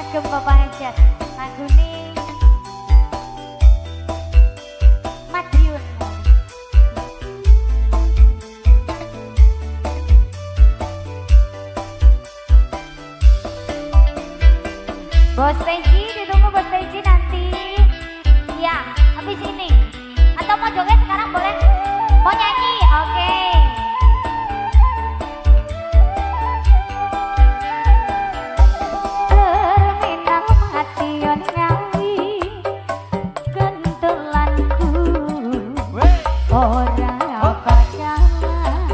Kagem Bapak Hajat. Lagune Madiun. Bos Teji, ditunggu Bos Teji nanti. Iya, habis ini. Atau mau joget sekarang boleh? Mau nyanyi? Oke. Terminal Madiun Ngawi gentelanku. Ora bakalan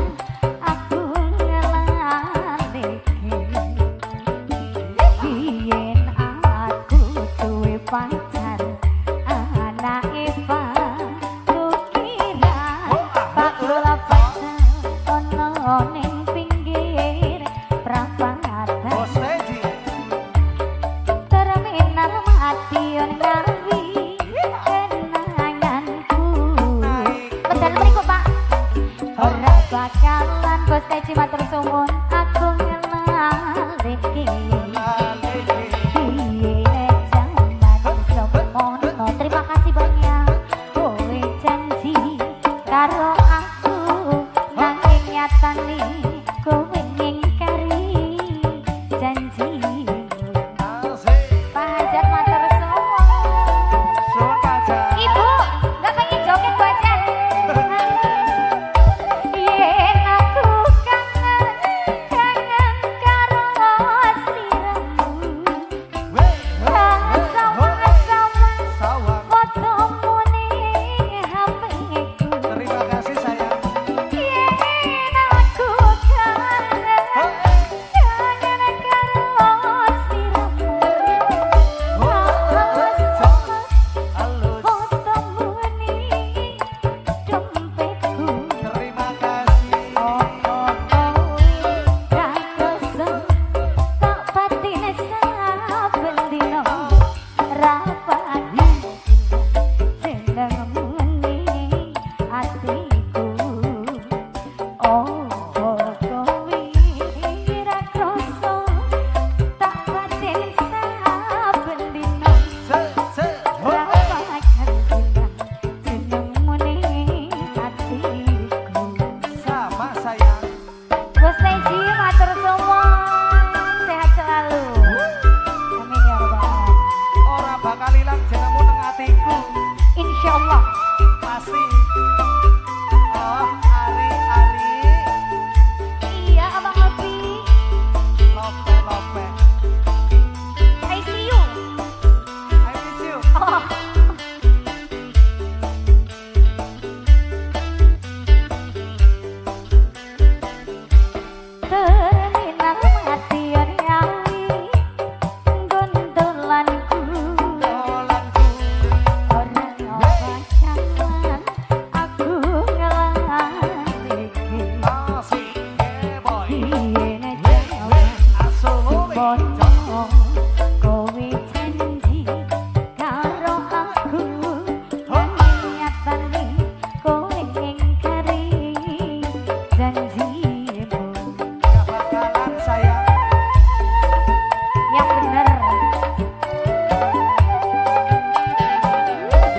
aku ngelaleke. Yen aku duwe pacar anake Pak Bakul pacar ono ning pinggir prapatan. Terminal Madiun Ngawi kenanganku. Medal mriku Pak. Ora bakalan Bos Teji matur suwun aku ngelaleke. Terima kasih banyak. Kowe janji karo aku nanging nyatane kowe ngingkari janjimu. Pak Hajat matur suwun. Suwun Pak Hajat. Ibu, nggak pengen joget Bu Hajat. Yen aku kangen, kangen karo sliramu. Sawang-sawang Sawang. fotomu ning HP-ku. Terima kasih sayang. Yen aku kangen, kangen karo sliramu. Halus Halus. fotomu ning dompetku. Terima kasih. Oh, kowe ra kroso tak batine saben dina. Ra bakal jenengmu ning atiku. Oh, kowe ra kroso tak batin saben dina. Se se. Ra bakal ilang jenengmu ning atiku. Sama sayang. Bos Teji matur suwun, sehat selalu. Amin ya rabbal alamin. Ora bakal ilang jenengmu nang atiku. Insyaallah. Pasti. Oh, Ari Ari. Iya, Abang Opi. Lope lope. I see you. I miss you. Oh. Terminal Madiun Ngawi gondolanku. Dolanku. Ora bakalan aku ngelaleke. Asik boy. Yen jaman Asumule. semono kowe janji karo aku nanging nyatane kowe ngingkari janjimu. Gak bakalan sayang. Yang bener.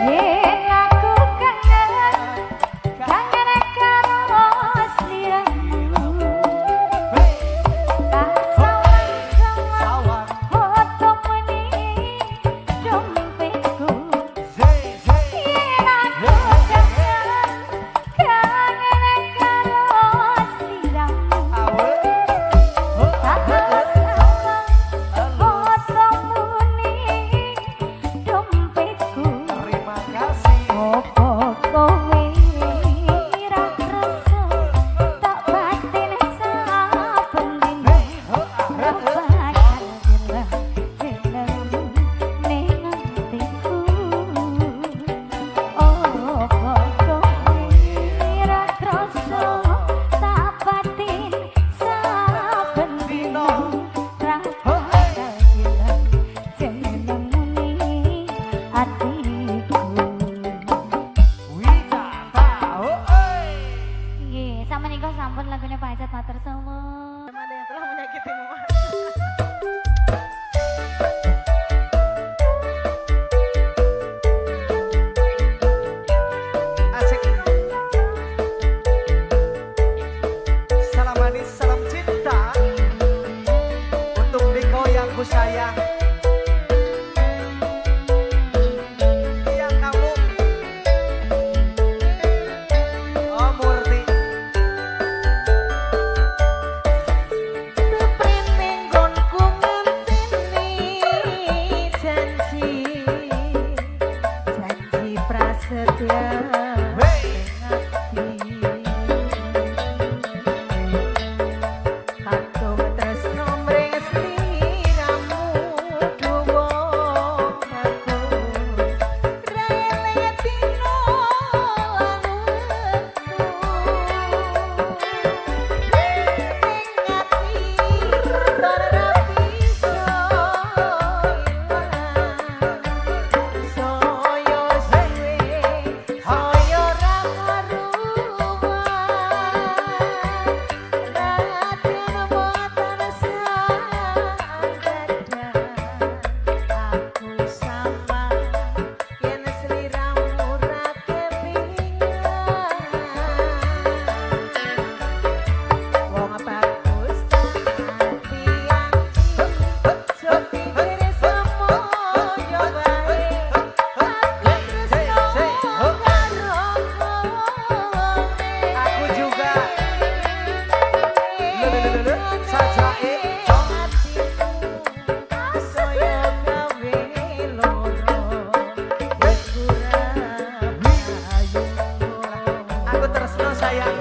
Yen aku kangen, kangen karo sliramu. Aku tresno sayang.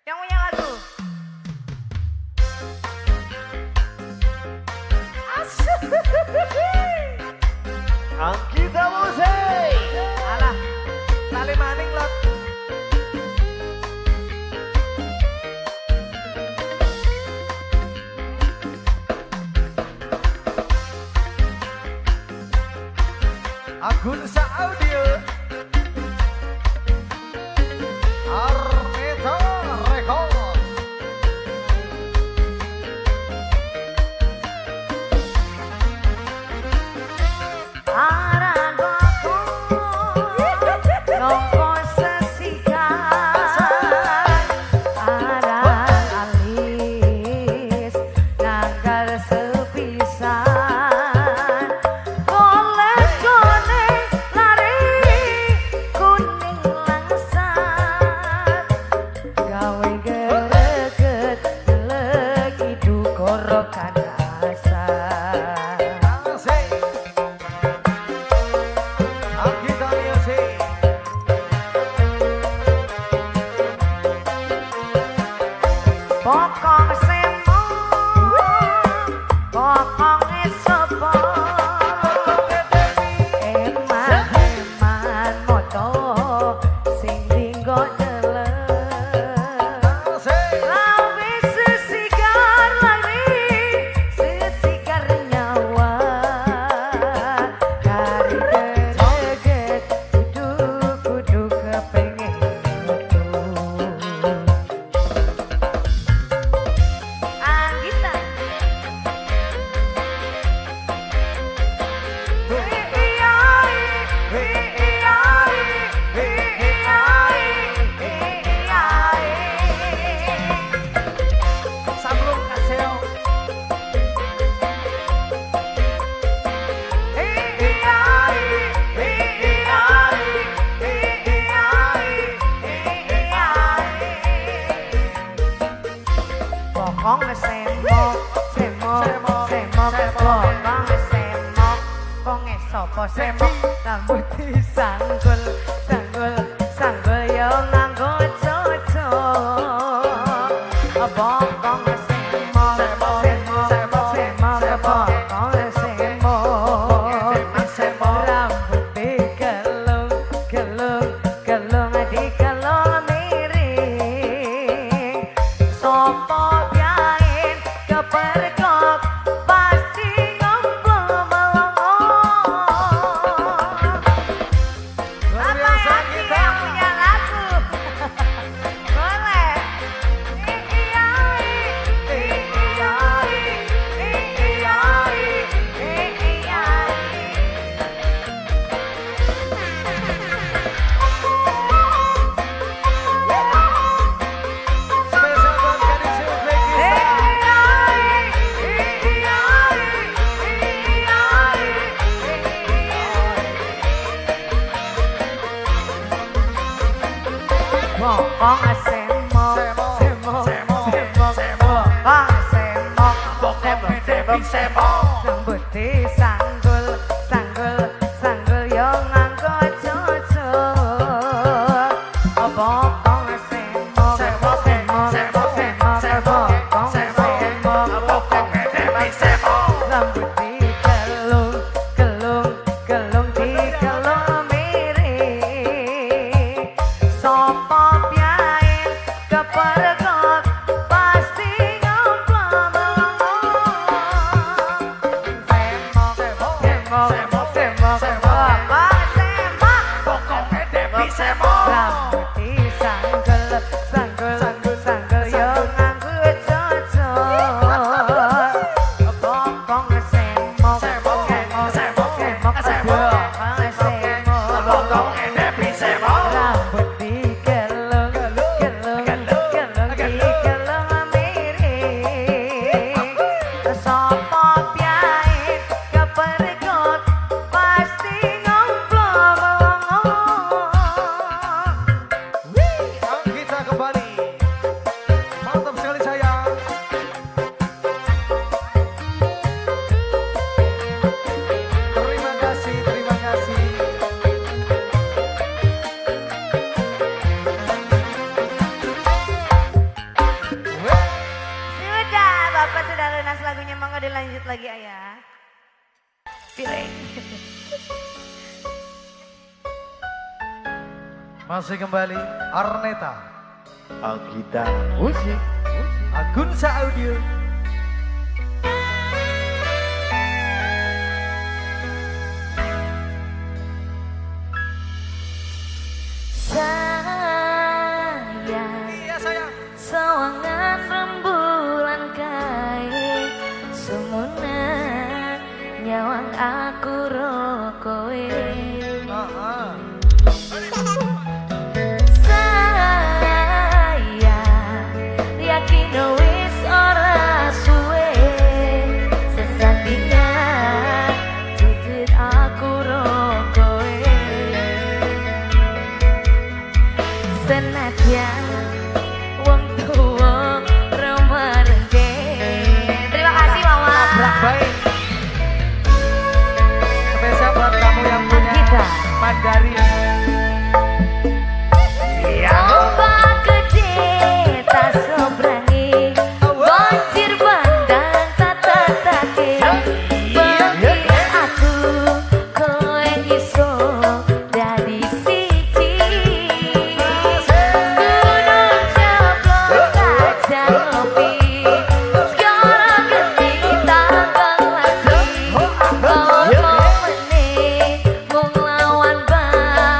Yang punya lagu. Angkita Musik. Alah, lali maning lot. Agunsa Audio. Armeta Record. Aran baku nongko Bokong semok, semok, semok, bokong semok. Bonge sapa semok, rambut disanggul, sanggul, sanggul yo nganggo cocok. Bokong semok, semok, semok, bokong semok. Rambut digelung, gelung, gelung digelung miring. Sopo biain kepergok pasti ngompol melongo. Apa lagi yang punya lagu? Boleh. Spesial buat gadis Uzbekistan. Bokong semok, semok, semok, bokong semok, Bokong Debbie semok. Rambut disanggul, sanggul, sanggul yo nganggo cocok. Bokong semok, Semok, semok, semok, semok, semok, bokong semok. semok. Bokong Debbie semok. Rambut digelung, gelung, gelung digelung miring. Sopo biain kepergok pasti ngompol melongo. Semok, Semok, semok, semok, semok, semok. bokong semok. Bokong Debbie semok. Rambut disanggul, sanggul, sanggul yo nganggo cocok. Bokong semok, Semok, semok, semok, semok, semok. bokong semok. Bokong Debbie semok. Rambut digelung, gelung, gelung digelung miring. Sopo biain kepergok pasti ngompol melongo. Kita kembali. Mantap sekali sayang. Terima kasih, terima kasih. Weh. Sudah, Bapak sudah lunas lagunya, monggo dilanjut lagi ayah. Pilih. Masih kembali Arneta, Agita Musik. Agunsa Audio. Sayang, Iya sayang. sawangan rembulan kae sumunan nyawang aku ro kowe. Ah, ah. Sayang, yakin wis ora suwe sesandingan jujur aku ro kowe. Senadyan wong tuwa remerengke. Terima kasih Mama. Tabrak baik. Spesial buat kamu yang punya Kita. Mandarin. Iya. Ombak gede tak sobrangi, banjir bandang tak tatake. Bengi aku kowe iso dadi siji. Gunung ceplok kacang ngopi, segara gede tambah lagi. Kono meneh mung lawan bal.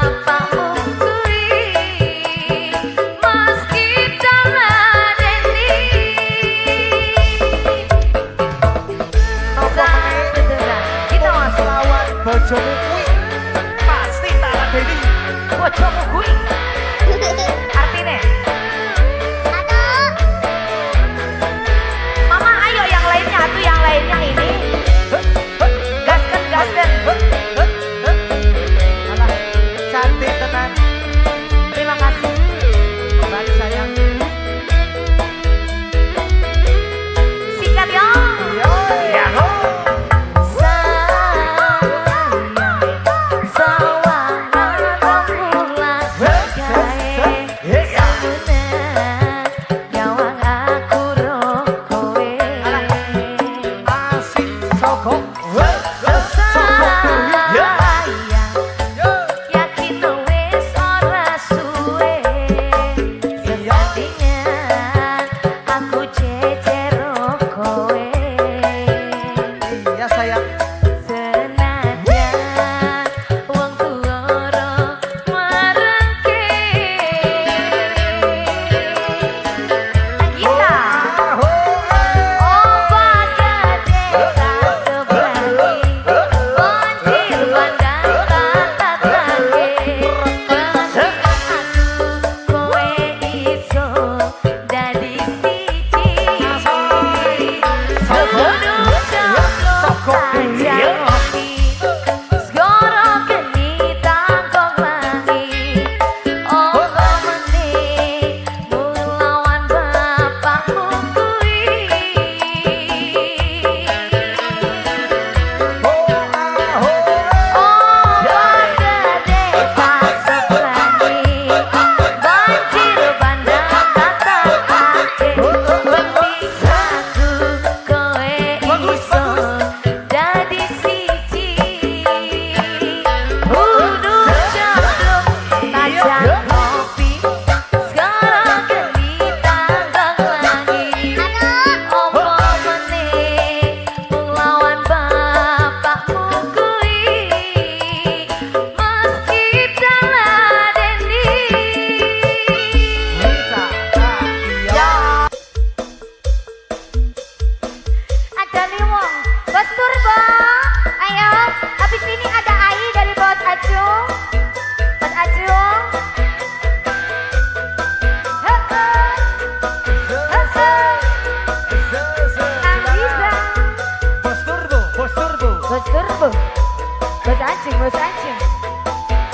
Terus aja.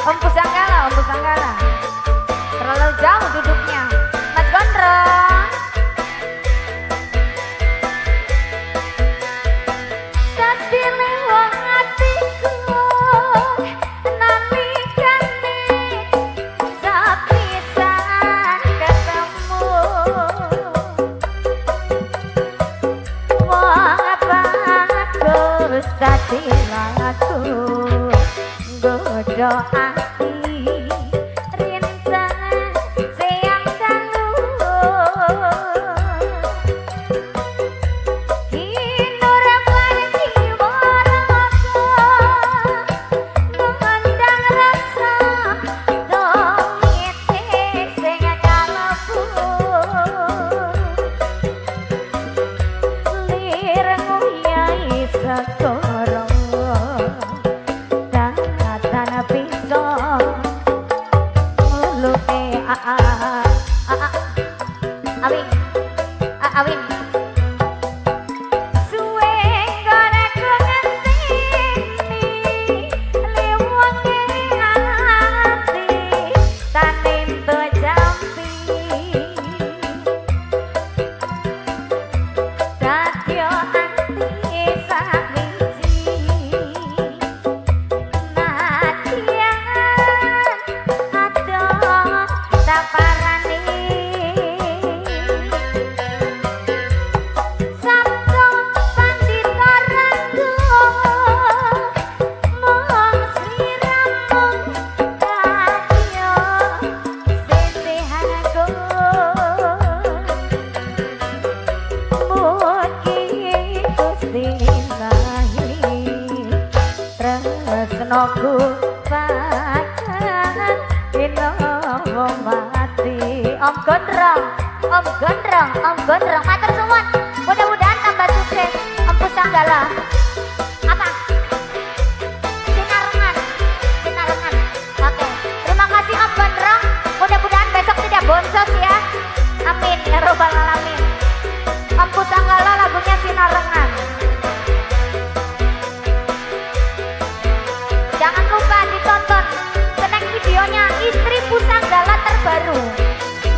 Om Pusanggala, Om Pusanggala. Terlalu jauh duduknya. Mas Gondrong. Dadi laku nggodho ati rintang siang dalu kinurban jiwa raga ngundang rasa dongete sing kalebu lir nguyai sekoro Awin suwe nggon ngenteni liwunge ati tanento jampi dadyo ati sawiji nadyan adoh taparani tresnoku bakal dina mati. Om Gondrong, Om Gondrong, Om Gondrong, matur suwun. Mudah-mudahan tambah sukses Om Pusanggala. Apa? Sinarengan, Sinarengan. Oke, terima kasih Om Gondrong. Mudah-mudahan besok tidak bonsos ya. Amin ya robbal alamin. Om Pusanggala lagunya Sinarengan. Jangan lupa ditonton snack videonya istri Pusanggala terbaru.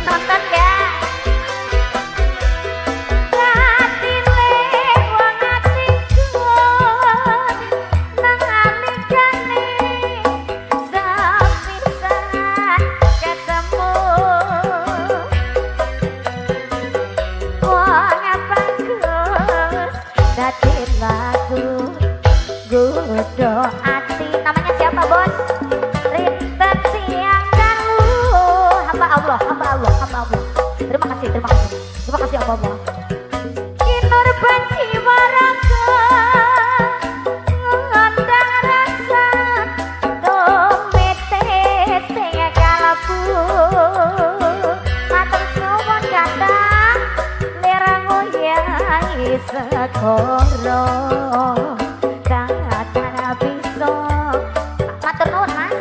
Nonton ya. Ati namanya siapa bos? Rinten siang dalu. Hamba Allah, hamba Allah, hamba Allah. Terima kasih, terima kasih, terima kasih hamba Allah. Kinur benci warga ngundang rasa tumete sing kalebu. Matur suwun kata lirang uyai segoro. Matur nuwun Mas,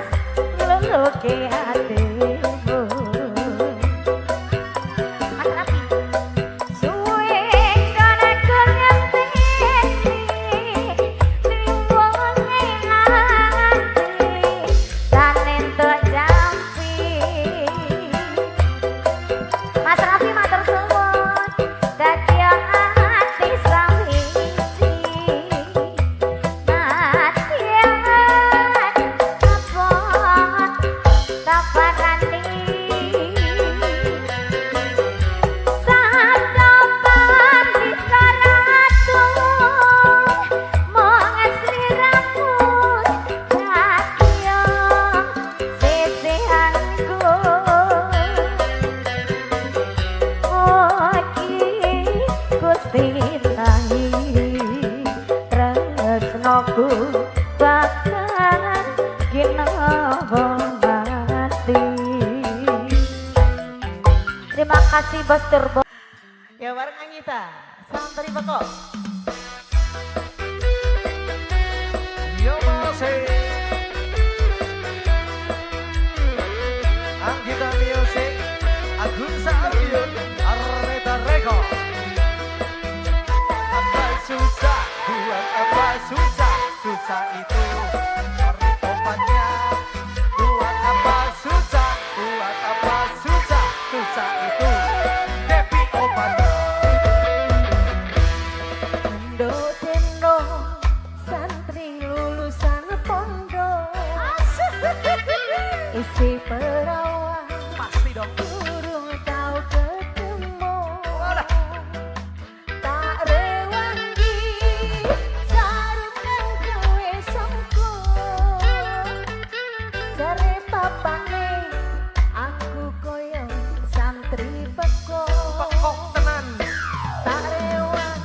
ngluluke atimu. Mas Rapi. Suwe kono ngenteni liwunge ati lan entuk jampi. Mas Rapi matur suwun, dadi ati sawiji. Tresnoku bakal ginawa mati. Terima kasih Bos Turbo. Ya bareng Anggita, salam terima kok. Yo masih Anggita Music, Agunsa Audio, Arneta Record. Apa susah, buat apa susah, susah itu. Cari obat Biasa itu Depi Obata. Endo santri lulusan pondok. Isi perawan pasti dong. Durung tau ketemu. Tak rewangi sarungan gawe songko. Jare papane aku koyo santri peko. Peko tenan. Tak rewangi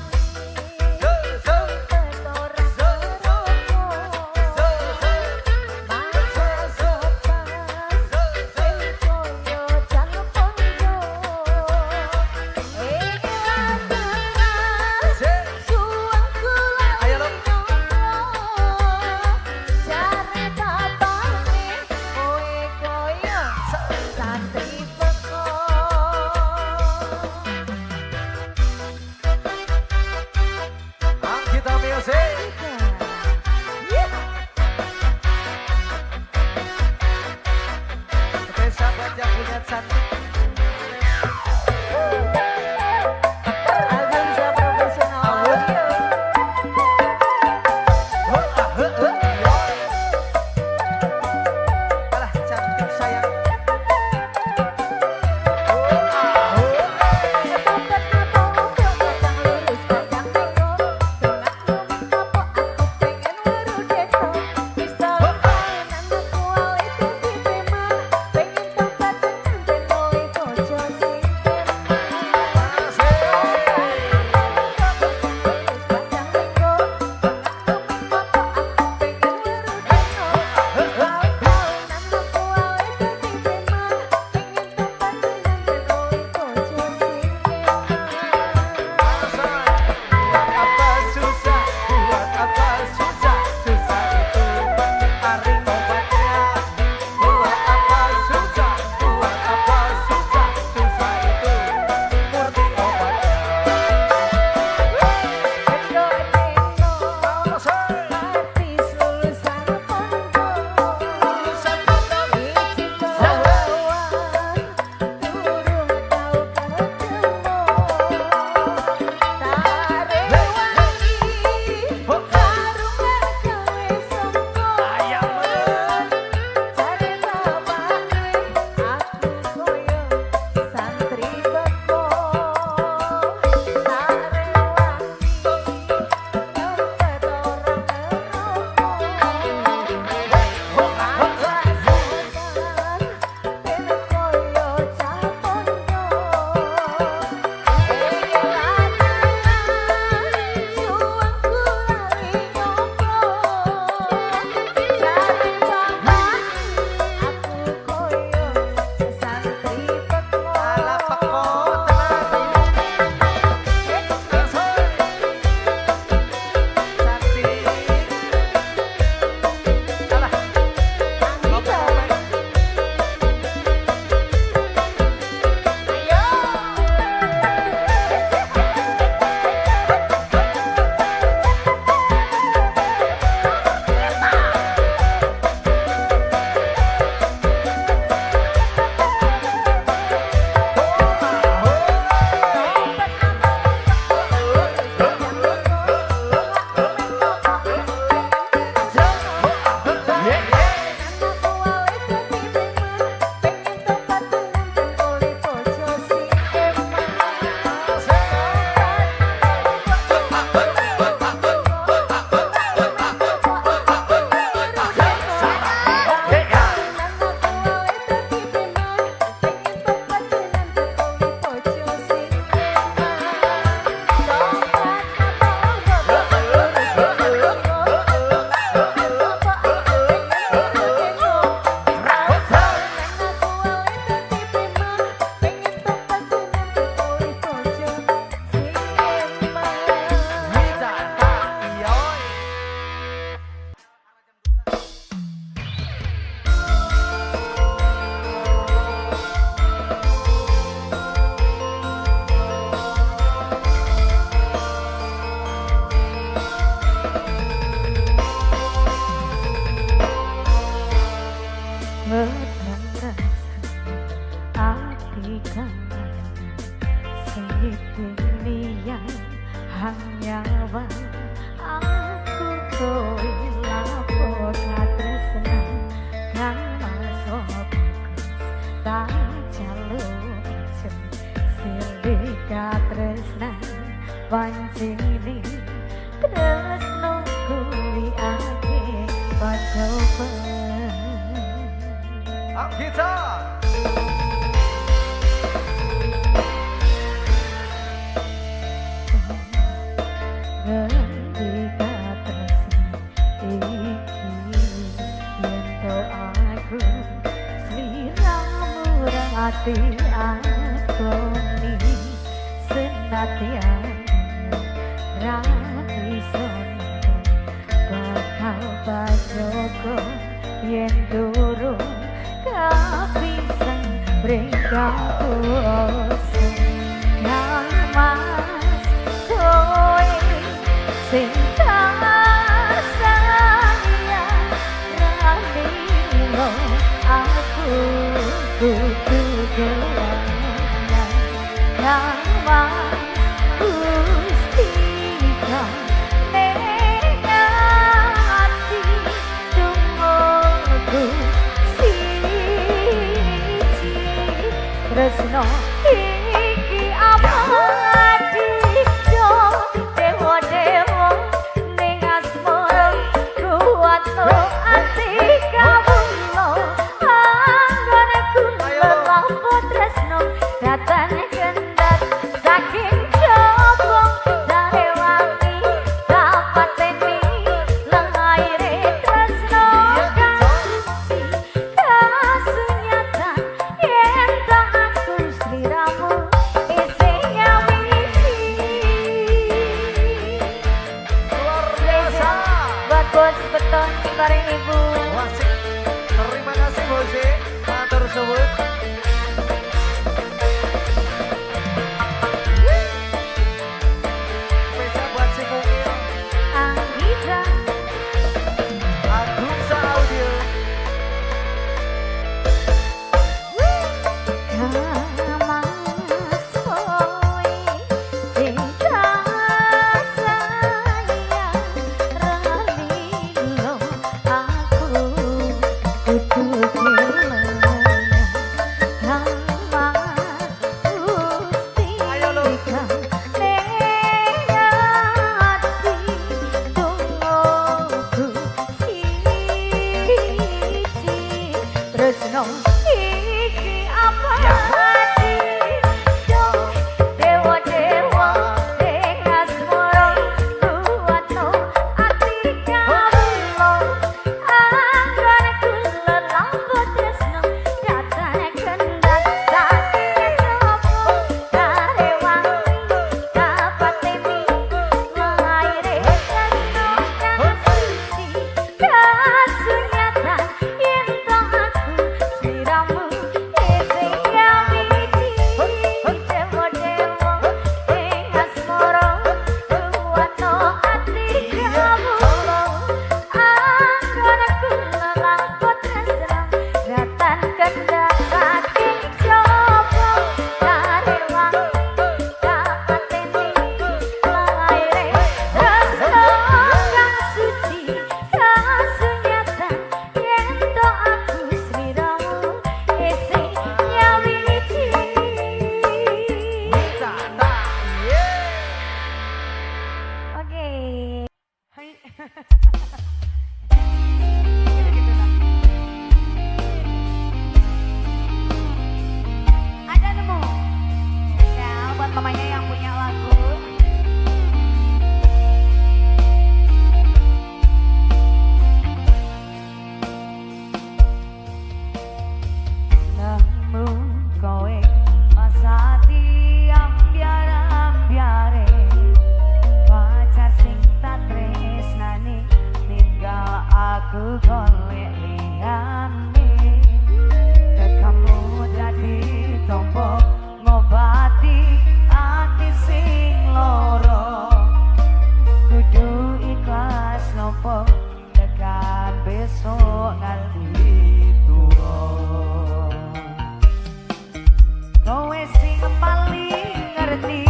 Dunia hanya aku kowe lapo katresnan kang masuk bagus tak jaluk silih katresnan pancini tresno kuwi akeh pacoba. Anggita ati akoni senadyan ra iso bakal bajoko yen durung kapisan bringkaku kang mas kowe sing tak sayang ra lilo aku kudu gelangan kang mas Gustika ning ati tunggu siji tresno iki abadi dewa-dewa ning asmara kuwatno ati kawula anggonku lelapo tresno datan kendhat saking coba darewangi kapateni lengaire tresno kang suci kasunyatan yen ta aku sliramu isih nyawiji. Luar biasa. Buat bos beton bareng ibu. Wasik. Terima kasih Bose. Matur suwun. Spesial buat si Mungil, Anggita Agunsa Audio. Mas kowe sing tak sayang ra lilo aku kudu kelangan kang mas Ayo, Lu. Gustika ning ati tunggu siji tresno iki abadi dewa-dewa ing asmara kuwatno ati kawula anggonku lelapo tresno datan kendhat saking coba karewangi kapateni laire tresno kang suci kasunyatan yen ta aku sliramu isih nyawiji dewa-dewa ing asmara kuwatno ati kawula anggonku lelapo tresno datan kendhat saking coba karewangi kapateni laire tresno kang suci kasunyatan yen to aku sliramu isih nyawiji. Tata. Yeah. Oke. Hai. Gitu-gitu lah. Ada nemu spesial buat mamanya yang punya lagu. Nemu kowe masati ambyar-ambyare pacar sing tak tresnani ninggal aku golek liyane tekamu dadi tombo ngobati ati sing loro kudu ikhlas nopo tekan besok nganti tuwa kowe sing paling ngerti.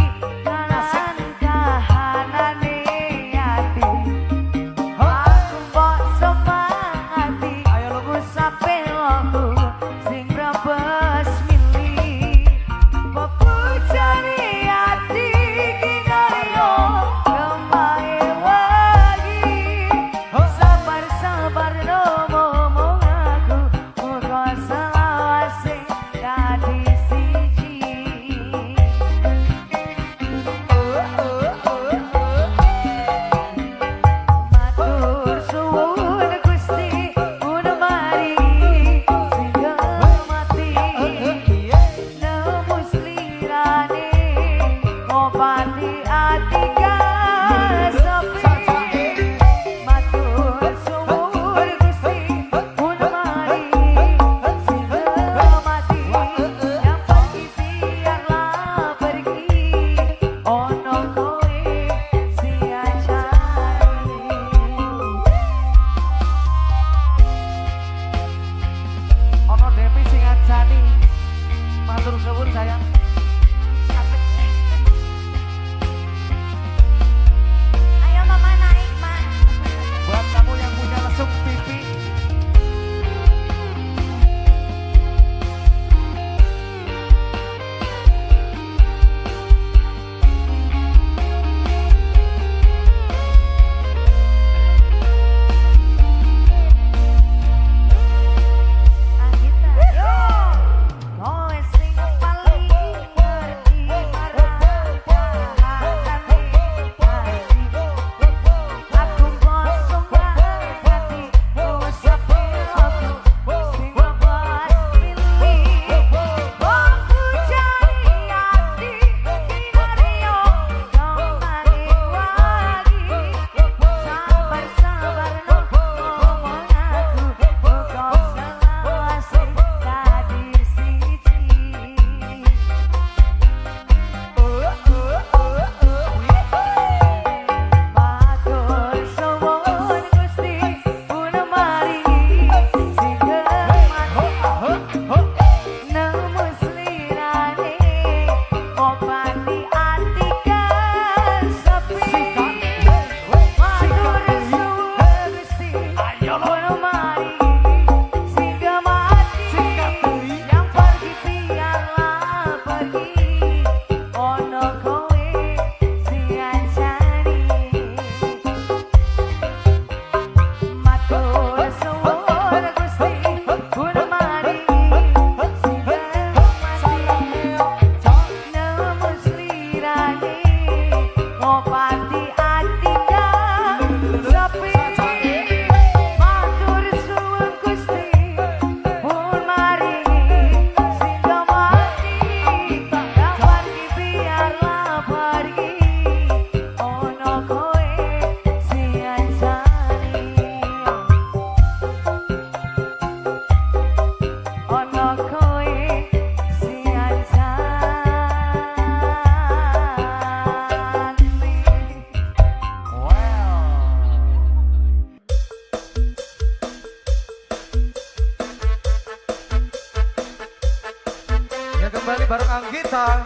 biasa.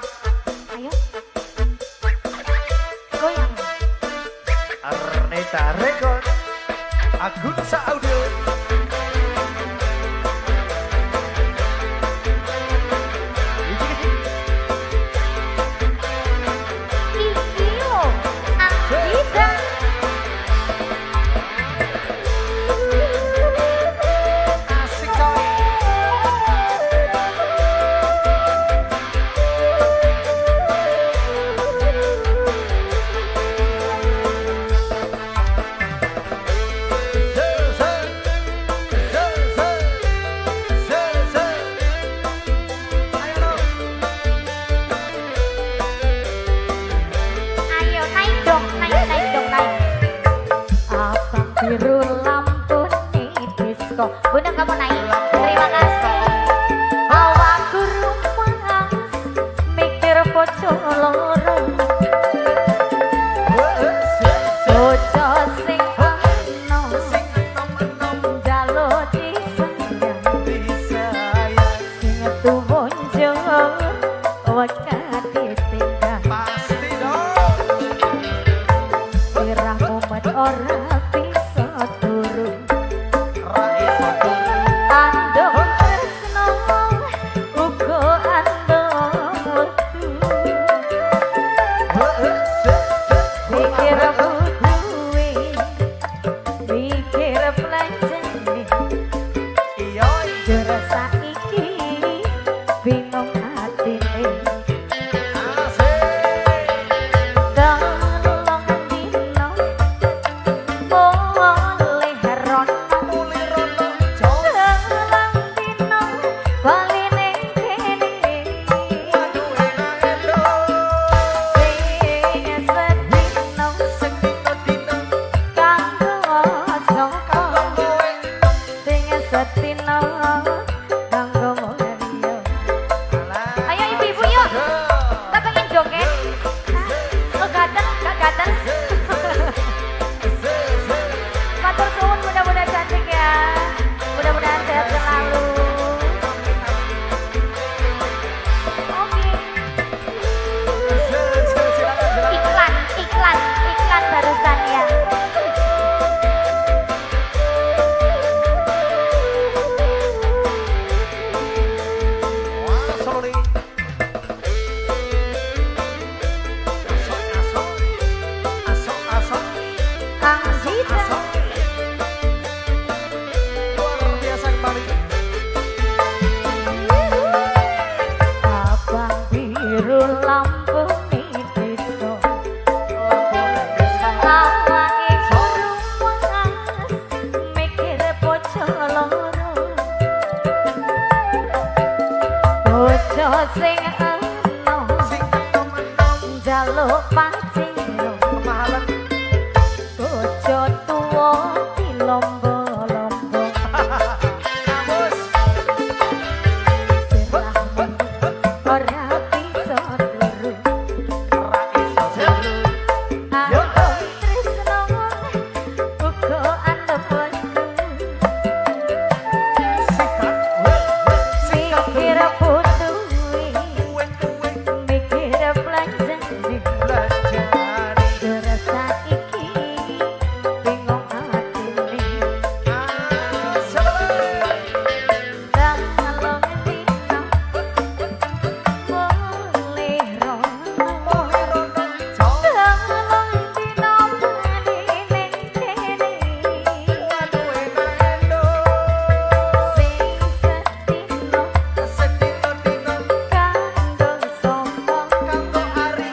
Ayo. Goyang. Arneta Record. Agunsa Audio. Iki lo, Anggita. Asik coy. Ayo lo. Ayo naik dong, naik, naik dong, naik. Abang biru lampu nih disco. Bunda kamu naik. Terima kasih. Awakku rumah mikir bojo loro. Bojo sing enom Sing enom-enom njaluk disayang. disayang. Sing tuwa njur wegah ditinggal. Pasti dong. Sirah mumet ora bisa turu. Ra iso turu. Andong tresno uga andong wektu. Mikir butuhe, mikir belanjane. Iya. Jur saiki bingung atine. Asik. Telung dino mulih rono. Mulih rono jos. Telung dino bali ning kene. Waduh enak endo. Sing sedino Sing dino-dino kanggo sapa, kanggo kowe. sing sedino kanggo wong liya. Alah. Ayo ibu-ibu yuk. Kita pengen joget. Hah? Oh gatel, gak gatel. Matur suwun, mudah-mudahan cantik ya. Mudah-mudahan sehat selalu. Oke. Silakan, silakan. Iklan, iklan, iklan barusan ya. Wah, sorry. Asok, asok. Asok, asok. Anggita. Asok. Luar biasa kembali. Abang biru lampu disco. Awake rumas mikir bojo loro. Bojo sing enom Sing enom-enom njaluk paciro. kemahalan. Bojo tuwa dilombo-lombo. Kamus. Sirah ora bisa turu. Ra iso turu. Andong tresno uga andong wektu. Sikat, weh, weh, sikat. Mikir butuhe, Tuwe, tuwe, mikir belanjane. belanjane. Jur saiki bingung atine. Asik. Telung dino mulih rono. Mulih rono jos. Telung dino bali ning kene. Waduh enak endo. Sing sedino Sedino-dino kanggo sapa, kanggo ari.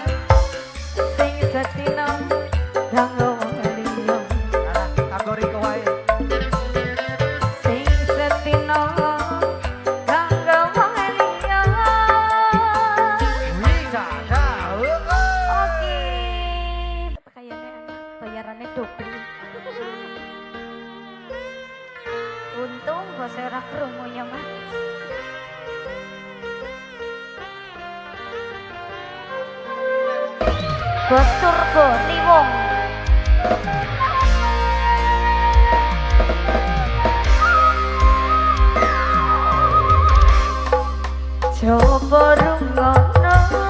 sing sedino kanggo wong liya. Alah, kanggo riko wae. Sing sedino kanggo wong liya. Wih, dadah. Oke, kayaknya bayarannya double. Untung bos ora krungu ya, Mas. Bos Turbo Liwung. Coba rungono.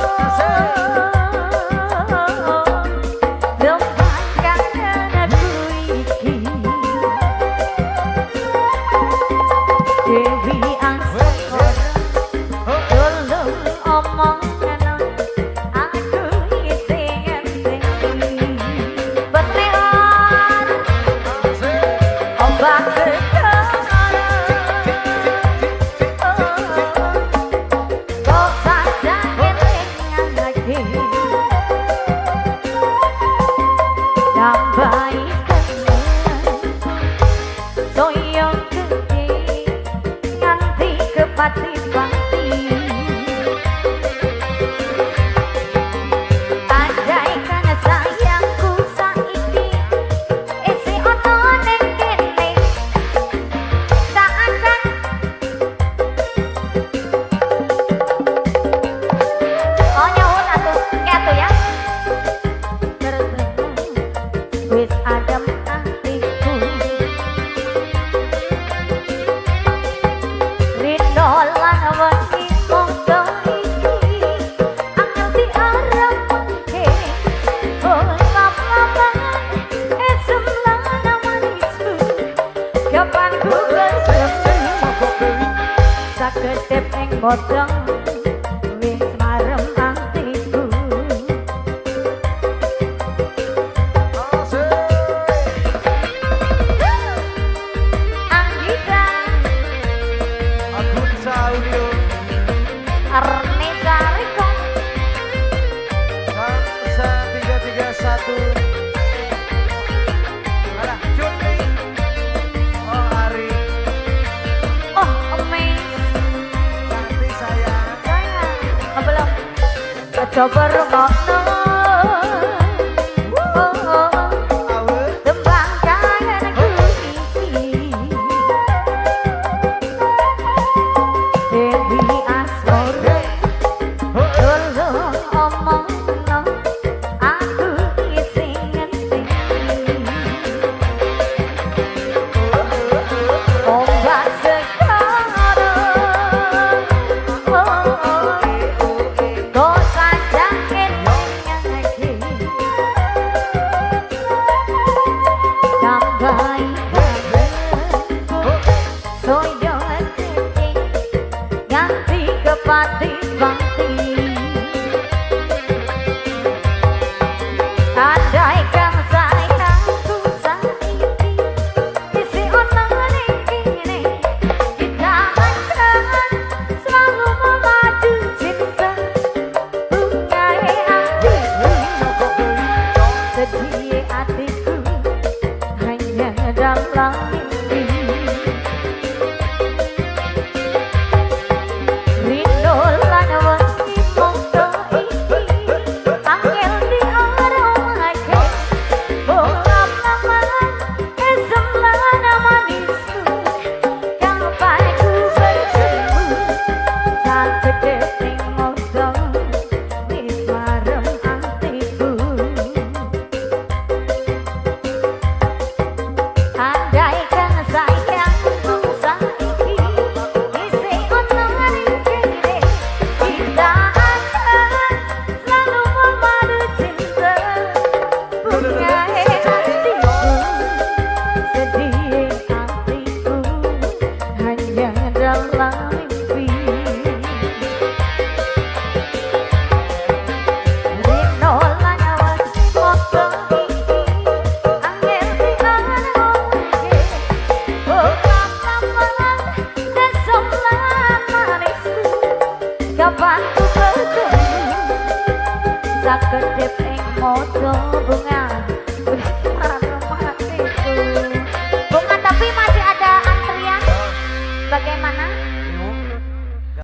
Godhong wis marem atiku. Anggita Agunsa Audio Arnita Riko Bangsa 331. Alah Juni. Oh Ari. Oh amazing. Coba rungokno tembang kangenku iki Dewi Asmoro tolong omongno aku isih ngerti ombak segara pati-pati andaikan sayangku saiki isi ono ning kene kita akan selalu memadu cinta bungae atiku sedih atiku hanya dalam mimpi. Kapan ku bertemu sakedhep ing mata bunga.